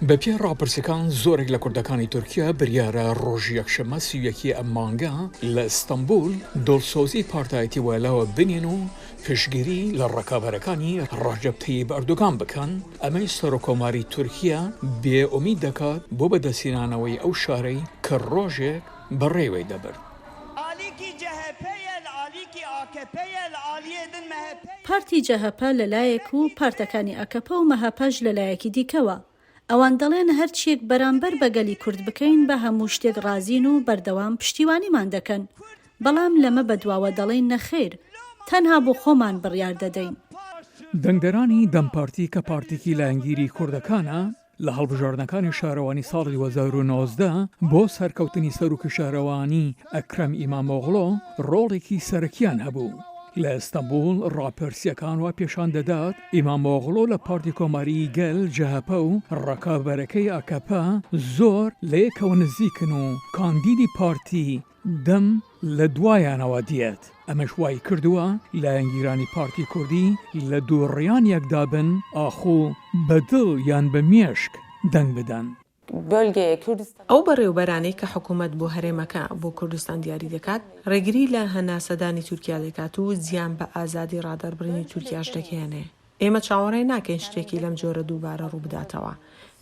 بەپێی ڕاپرسیەکان زۆرێک لە کوردەکانی تورکیا بریارە ڕۆژی یەکشەممە 31 ی ئەم مانگە لە ئیستەنبول دڵسۆزی پارتایەتی وەلاوە بنێن و پشتگیری لە ڕکابەرەکانی ڕەجەب تەیب ئەردۆگان بکەن، ئەمەیش سەرۆککۆماری تورکیا بێ ئومید دەکات بۆ بەدەستهێنانەوەی ئەو شارەی کە ڕۆژێک بەڕێوەی دەبرد. پارتی جەهەپە لەلایەک و پارتەکانی ئەکەپە و مەهەپەش لەلایەکی دیکەوە. ئەوان دەڵێن هەرچییەک بەرامبەر بە گەلی کورد بکەین بە هەموو شتێک ڕازین و بەردەوام پشتیوانیمان دەکەن، بەڵام لەمە بەدواوە دەڵێین نەخیر، تەنها بۆ خۆمان بڕیار دەدەین. دەنگدەرانی دەم پارتی کە پارتێکی لایەنگیری کوردەکانە، لە هەڵبژاردنەکانی شارەوانی ساڵی 2019 بۆ سەرکەوتنی سەرۆکی شارەوانی ئەکرەم ئیمامۆغڵۆ ڕۆڵێکی سەرەکیان هەبوو. لە ئیستەنبوڵ ڕاپرسییەکان وا پێشان دەدات ئیمامۆغڵۆ لە پارتی کۆماریی گەل، جەهەپە، و ڕکابەرەکەی ئاکەپە زۆر لە یەکەوە نزیکن و کاندیدی پارتی دەم لە دوایانەوە دێت، ئەمەش وای کردووە لایەنگیرانی پارتی کوردی لە دووڕیانیەکدا بن ئاخۆ بە دڵ یان بە مێشک دەنگ بدەن. ئەو بەڕێوەبەرانەی کە حکوومەت بۆ هەرێمەکە بۆ کوردستان دیاری دەکات، ڕێگری لە هەناسەدانی تورکیا دەکات و زیان بە ئازادی ڕادەربڕینی تورکیاش دەگەیەنێ. ئێمە چاوەڕێ ناکەین شتێکی لەم جۆرە دووبارە ڕووبداتەوە.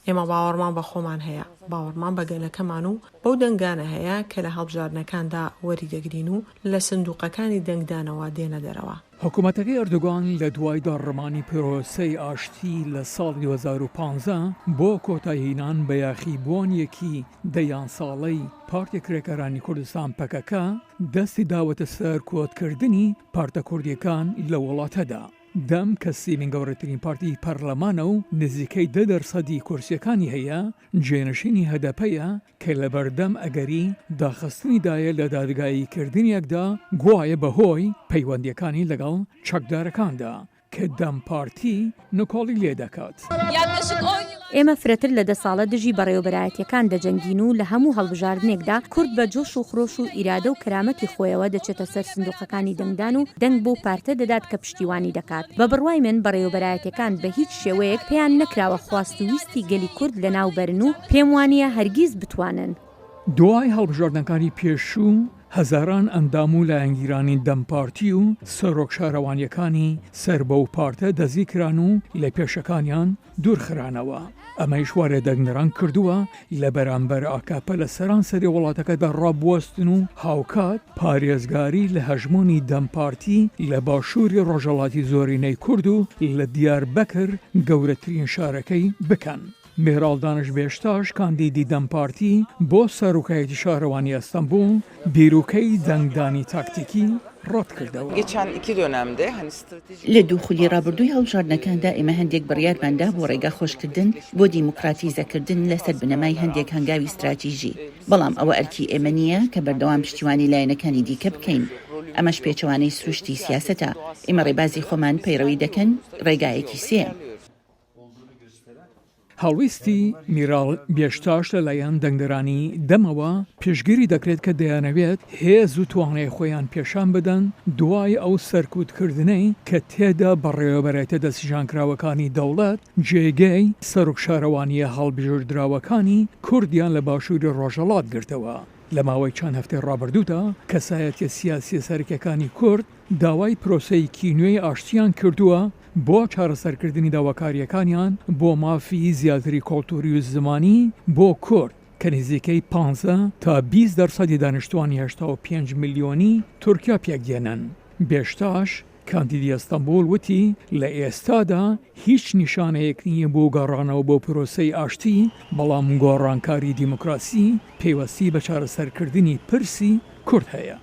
ئێمە باوەڕمان بە خۆمان هەیە، باوەڕمان بە گەلەکەمان و بەو دەنگانە هەیە کە لە هەڵبژاردنەکاندا وەریدەگرین و لە سندووقەکانی دەنگدانەوە دێنە دەرەوە. حکومەتەکەی ئەردۆگان لە دوای داڕمانی پرۆسەی ئاشتی لە ساڵی 2015 بۆ کۆتایهینان بە یاخیبووانێکی دەیان ساڵەی پارتی کرێکارانی کوردستان پەکەکە، دەستی داوەتە سەر کۆتکردنی پارتە کوردییەکان لە وڵاتەدا. دەم کە سێیەمین گەورەترین پارتی پەرلەمانە و نزیکەی دە دەرسەدی کورسییەکانی هەیە، جێنشینی هەدەپەیە کە لەبەردەم ئەگەری داخستنیدایە لە دادگاییکردنێکدا گوایە بەهۆی پەیوەندییەکانی لەگەڵ چەکدارەکاندا کە دەم پارتی نکۆڵی لێدەکات. ئێمە فرەتر لە دە ساڵە دژی بەڕێوەبەرایەتییەکان دەجەنگین و لە هەموو هەڵبژاردنێکدا کورد بە جۆش و خرۆش و ئیرادە و کەرامەتی خۆیەوە دەچێتە سەر سندوقەکانی دەنگدان و دەنگ بەو پارتە دەدات کە پشتیوانی دەکات. بە بڕوای من بەڕێوەبەرایەتیەکان بە هیچ شێوەیەک پێیان نەکراوە خواست و ویستی گەلی کورد لەناو بەرن و پێم وانییە هەرگیز بتوانن. دوای هەڵبژاردنەکانی پێشوو، هەزاران ئەندام و لایەنگیرانی دەم پارتی و سەرۆک شارەوانییەکانی سەر بەو پارتە دەستگیرکران و لە پێشەکانیان دوورخرانەوە، ئەمەیش وا لە دەنگدەران کردووە لە بەرامبەر ئاکەپە لە سەرانسەری وڵاتەکەدا ڕابوەستن و هاوکات پارێزگاری لە هەژموونی دەم پارتی لە باشووری ڕۆژهەڵاتی زۆرینەی کورد و لە دیاربەکر گەورەترین شارەکەی بکەن. مێراڵ دانش بێشتاش کاندیدی دەم پارتی بۆ سەرۆکایەتی شارەوانی ئەستەنبوڵ بیرۆکەی دەنگدانی تاکتیکی ڕەتکردەوە. لە دوو خولی ڕابردووی هەڵبژاردنەکاندا ئێمە هەندێک بڕیارمان دا بۆ ڕێگا خۆشکردن بۆ دیموکراتیزەکردن لەسەر بنەمای هەندێک هەنگاوی ستراتیژی، بەڵام ئەوە ئەرکی ئێمە نییە کە بەردەوام پشتیوانی لایەنەکانی دیکە بکەین. ئەمەش پێچەوانەی سروشتی سیاسەتە. ئێمە ڕێبازی خۆمان پەیڕەوی دەکەن، ڕێگایەکی سێیەم. هەڵویستی میراڵ بێشتاش لەلایەن دەنگدەرانی دەمەوە پشتگیری دەکرێت کە دەیانەوێت هێز و توانای خۆیان پێشان بدەن دوای ئەو سەرکوتکردنەی کە تێدا بەڕێوەبەرایەتە دەستنیشانکراوەکانی دەوڵەت جێگەی سەرۆک شارەوانییە هەڵبژێردراوەکانی کوردیان لە باشووری ڕۆژهەڵات گرتەوە. لە ماوەی چەند هەفتەی ڕابردوودا کەسایەتیە سیاسیە سەرەکیەکانی کورد داوای پرۆسەیەکی نوێی ئاشتیان کردووە بۆ چارەسەرکردنی داواکارییەکانیان بۆ مافی زیاتری کۆڵتوری و زمانی بۆ کورد کە نزیکەی پانزە تا 20 دەرسەدی دانیشتوانی 85 ملیۆنی تورکیا پێکدێنن. بێشتاش، کاندیدی ئەستەنبوڵ وتی، لە ئێستادا هیچ نیشانەیەک نییە بۆ گەڕانەوە بۆ پرۆسەی ئاشتی، بەڵام گۆڕانکاری دیموکراسی پەیوەستی بە چارەسەرکردنی پرسی کورد هەیە.